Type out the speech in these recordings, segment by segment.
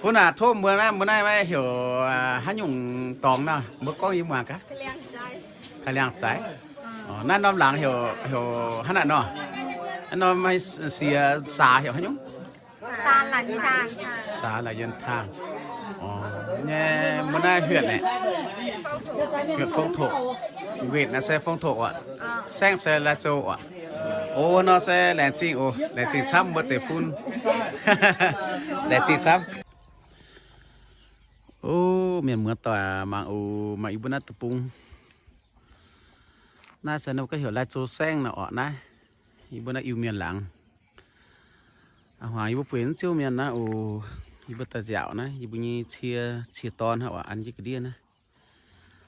Funx aac, tov mbuo naaiv, mbuo naaiv maiv heuc haaix nyungc dorngx nor, mbuo gorngv yie muangx gaax. Taaih Liangh Zaaix. Naaiv norm laangz heuc, heuc hnangv naaiv nor. Naaiv norm siex saax heuc haaix nyungc? Saax La'yien Taangh. Nyei mbuo naaiv huyện naaic, huyện Phong Thổ. Huyện naaiv se Phong Thổ oc. Saengv se Lai Châu oc. O, nor se laengz zingh oc, laengz zingh camv mbuo deic-bung. Laengz zingh camv. O, mienh muoz-doic mangc oc, mangc yie mbuo naaiv deic-bung. Naaiv se nor ga'heuc Lai Châu saengv nor oc naaiv. Yie mbuo naaiv Iu-Mienh laangz. A'hmuangx yie mbuo bueix naaiv Ziouv Mienh naaiv oc, yie mbuo daaih nziaauc naaiv, yie mbuo nyei cie, cie dorn hnangv oc, an jienv ga'ndiev naaiv.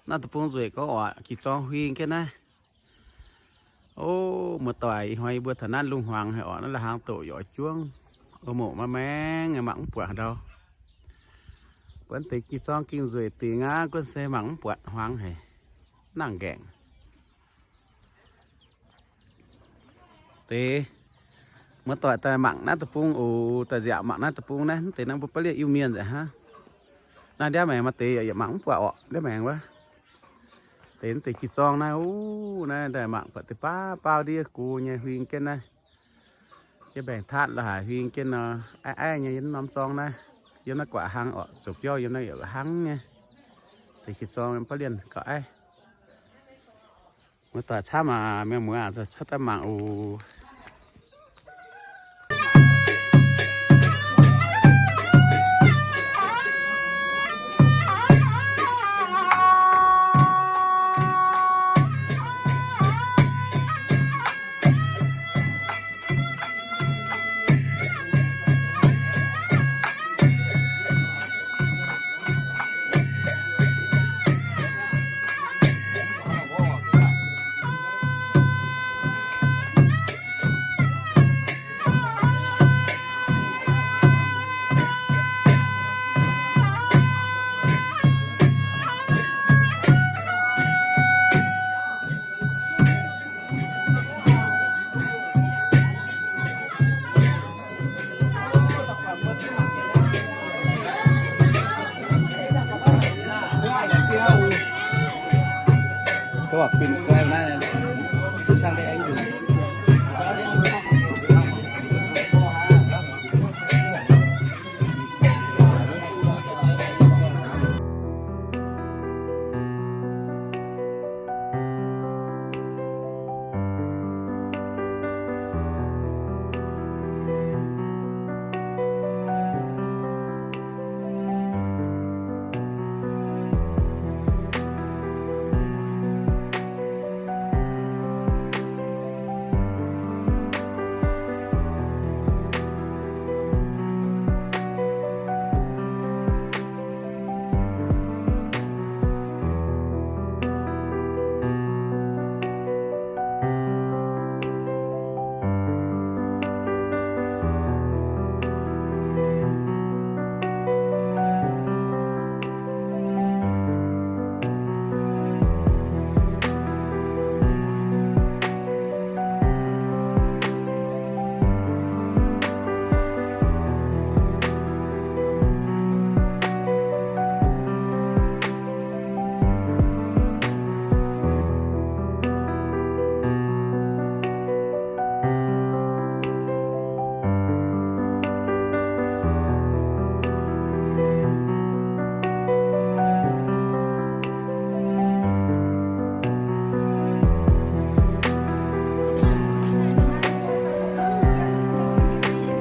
Naaiv deic-bung nzueic gorngv oc, jiez zorng huing jienv naaiv. O, muoz-doic, ih hnoi yie mbuo taux naaiv lungh hmuangx haic oc, naaiv la'hnaangx doqc youz juangv, o, moqc maiv maengh, mangc mv buatc ndau. Buonv deix jiez zorng gengh nzueic dingc aqv, gunv se mangc mv buatc hmuangx haic, nangh nqaengc. Deix muoz-doic daaih mangc naaiv deic-bung oc, daaih nziaauc mangc naaiv deic-bung naaiv, mv deix naaiv mbuo baav lienh Iu-Mienh nzengc hnangv. Naaiv ndiav maengx maaih deix yaac mangc mv buatc orqc, ndiav maengx wuov. Deix mv deix jiez zorng naaiv, uv, naaiv daaih mangc buatc deix baav baauv ndiev gux nyei huing jienv naaiv. Jienv mbaengx-tatv la'haic huing jienv nor, aiv aiv nyei yiem norm zorng naaiv. Yiem naaiv guatc hnangv orqc, zoux biauv yiem naaiv yaac hnangv nyei. Deix jiez zorng baav lienh gauh aiv. Muoz-doic camv aac, mienh muoz aac, cuotv daaih mangc oc.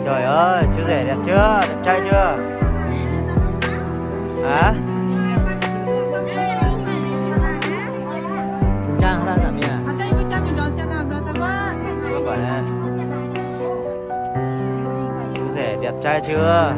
Trời ơi, chú rể đẹp chưa? Đẹp trai chưa? Hả? Trang ra giảm nhỉ? Không phải nè. Chú rể đẹp trai chưa?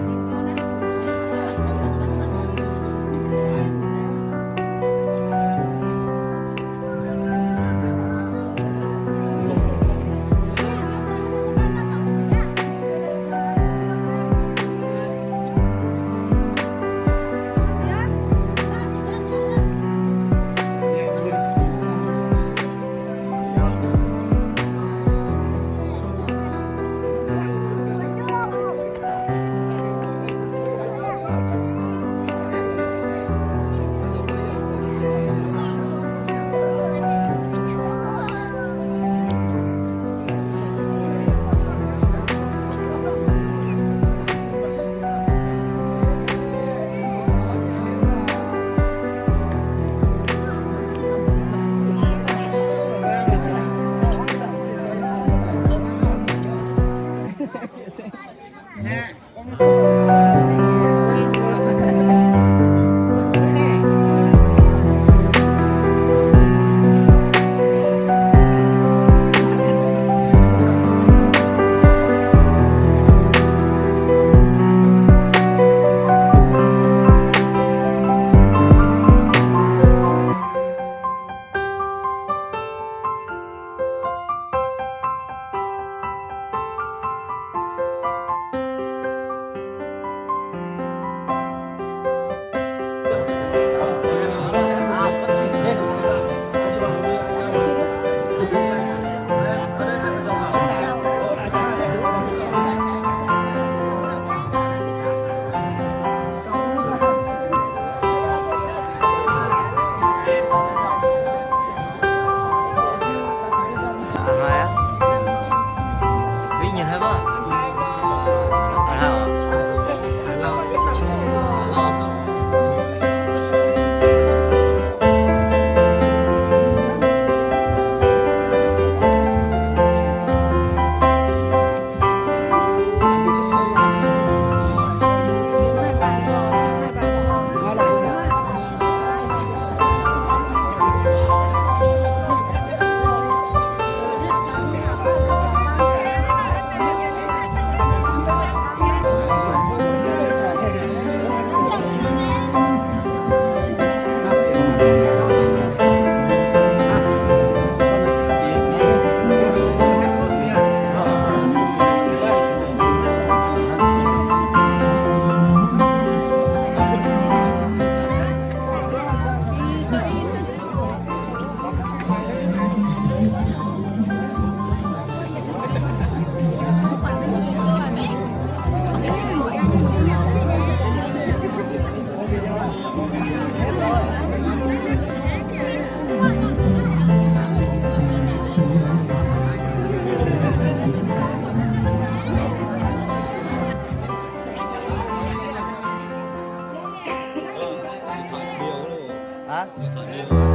hnangv.